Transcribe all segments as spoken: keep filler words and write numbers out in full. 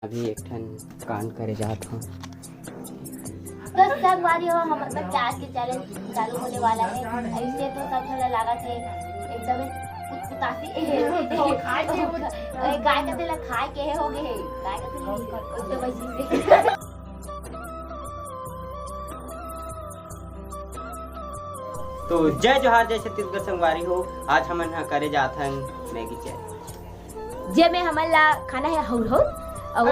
अभी एक ठन कांड करे जात हूँ। तो संगवारी हो, हमर मन के आज के चैलेंज चालू होने वाला है। ऐसे तो सब झन ला लागत है एकदम कुतकुतासी। ए, गाय का तेल खाए के हो गए, गाय का तेल तो वैसे से। तो जय जोहार, जय छत्तीसगढ़ संगवारी हो। आज हमन ह करे जात हन मैगी चैलेंज। जे में हमन ला खाना है हौर हौर, और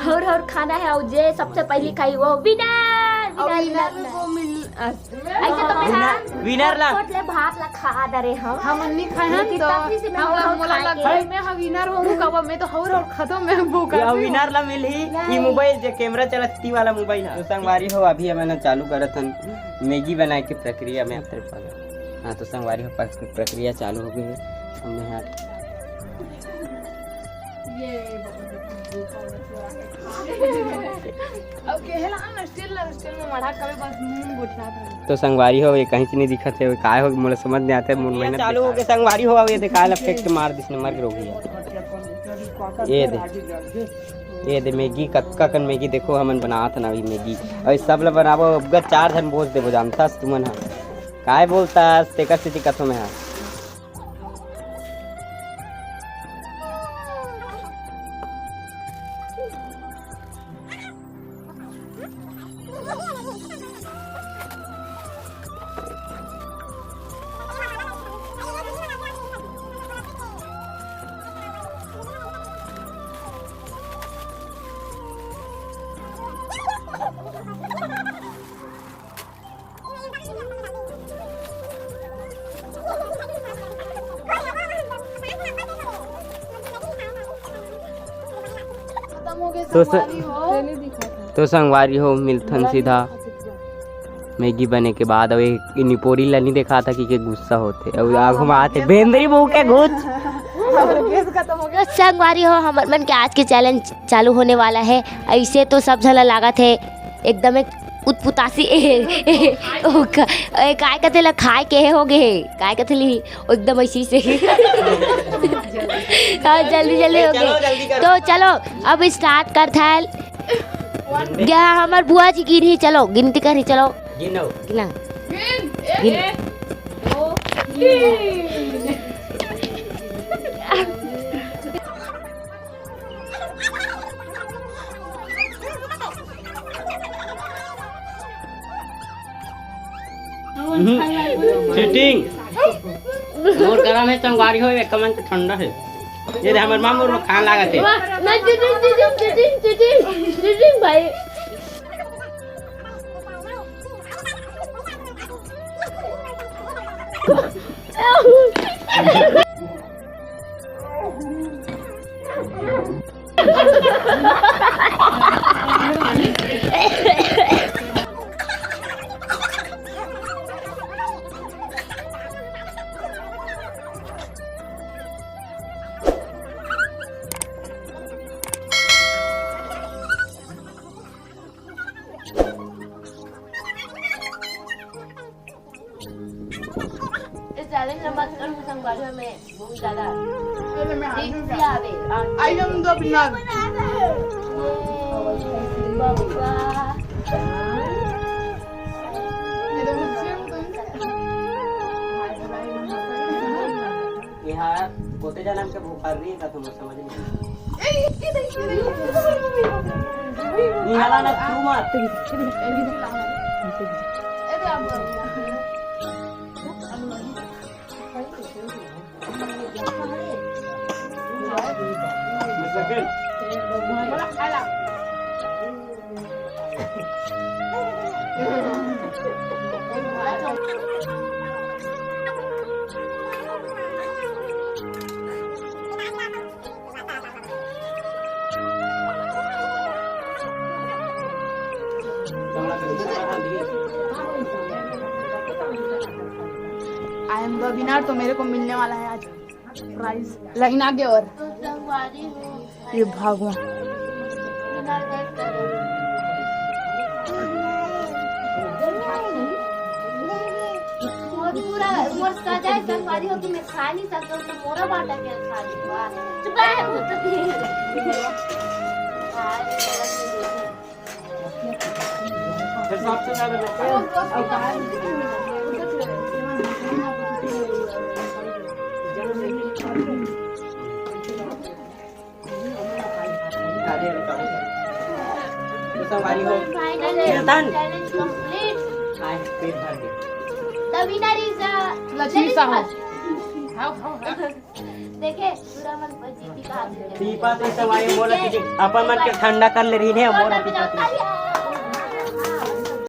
हौर हौर खाना है, और जे सबसे पहली खाई वो विनर, विनर, विनर। ऐसे तो मैं विनर ला कोट ले भात ला खा डरे हम। हम नहीं खाए हम लेकिन तो तब भी से मैं हम हौर हौर मोला खा लग के भाई मैं हम विनर हूँ कब मैं तो हौर हौर खतम मैं भूखा ये विनर ला मिलही। ये मोबाइल जे कैमरा चलत ती वाला मोबाइल है। तो संगवारी हो, अभी हमन चालू करत हन मैगी बनाए के प्रक्रिया में। हाँ, तो संगवारी हो, प्रक्रिया चालू हो गई है। हमने यहाँ ये अब केहला ना स्टील ला स्टील में मढ़ा कबे बस मुंह गोठियात रहे। तो संगवारी हो, ये कहीं से नहीं दिखत है, काय हो, मोला समझ नहीं आते, मुंह मेहनत चालू हो गए। संगवारी हो, अब ये देखा ला फेंक के मार दिस नंबर के रोगी है। ये दे, ये दे मैगी, कतका कन मैगी देखो, हमन बनात ना अभी मैगी। और सब ला बनाबो, अब चार झन बोझ देबो, जानता तुमन हा। काय बोलता, तेकर सेती कथो मैं हा। तो स-, तो संगवारी हो, मिलथन सीधा मैगी बने के बाद। अब ये निपोरी ला नहीं देखा था कि के गुस्सा होते, अब आगू में आते बेंदरी बहू के घुस। तो संगवारी हो, हमर मन के आज के चैलेंज चालू होने वाला है। ऐसे तो सब झन ला लागत है एकदम एक उतपुतासी। ए, ए, ओ, क-, ए, काय कथे ला खाए के हो गए हे, काय कथे ली एकदम ऐसी से। हाँ, जल्दी जल्दी हो गए। तो चलो, अब स्टार्ट कर था। या हमर बुआ जी गिनही, चलो गिनती करही, चलो। गिनो। गिना। गिन। चीटिंग। मोर गरम है, संगवारी हो, एक मन के ठंडा है। ये दे हमर मामू लोग खान लागत है। वाह, मैं cheating, cheating, cheating, cheating, cheating भाई। इस चैलेंज में मत करूँ संगवारी, हमें बहुत ज्यादा हिंसा आवे। I am the winner. बाबा। ये हा गोते जनम के भूखा रही का, तुम समझ नहीं। निहाला ना तू मत। आई एम द विनर। तो मेरे को मिलने वाला है आज प्राइज। लाइन आगे और तो संगवारी हो। ये भगवान। मोर पूरा, मोर सजा संगवारी हो, तुम्हें खा नहीं सकते हो, तो मोरा बाटा के खा ली। वाह। चुप रह, वो तो नहीं। सबसे ज्यादा Finally, challenge complete. The winner is, uh, Lakshmi Sahu. देखे, पूरा मन पर जीती का हाथ में। पीपा तो सब आए, मोला पीछे अपन मन के ठंडा कर ले रही है, मोला पीपा तो।